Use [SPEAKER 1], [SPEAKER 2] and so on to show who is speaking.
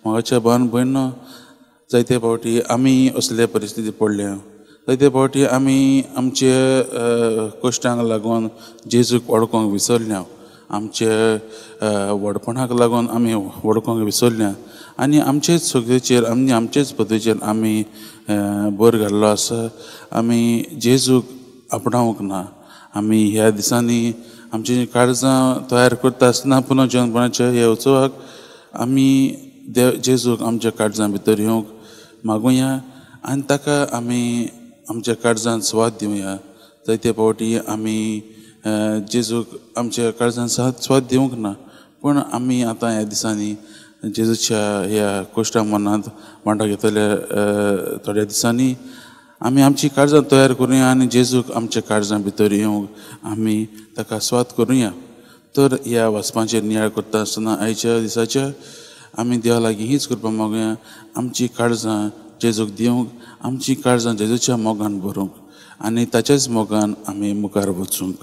[SPEAKER 1] मोगाच्या भावान भयणो, जायते फावटी आमी असले परिस्थिती पडल्या। जायते फावटी आमी आमचे कश्टांक लागून जेजूक वळखूंक विसरल्या, आमचे व्हडपणाक लागून आमी वळखूंक विसरल्या आनी आमचेच सगळेचेर आनी आमचेच पद्दतीचेर आमी भर घाल्लो आसा। आमी जेजूक आपणावंक ना। आमी ह्या दिसांनी आमची काळजां तयार करता आसतना पुनर्जन्मपणाच्या ह्या उत्सवाक आमी देव जेजूक आमच्या काळजां भितर येवंक मागुया आनी ताका आमी आमच्या काळजान स्वाद दिवया। जायते फावटी आमी जेजूक आमच्या काळजान स्वाद दिवंक ना, पूण आमी आतां ह्या दिसांनी जेजूच्या ह्या कोश्टा मनांत वांटो घेतल्या थोड्या दिसांनी आमी आमची काळजां तयार करुया आनी जेजूक आमच्या काळजां भितर येवंक आमी ताका स्वाद करुया। तर ह्या वाचपाचेर नियाळ करता आसतना आयच्या दिसाच्या आमी देवा लागीं हीच कृपा मागुया, आमची काळजां जेजूक दिवंक, आमची काळजां जेजूच्या मोगान भरूंक आनी ताच्याच मोगान आमी मुखार वचूंक।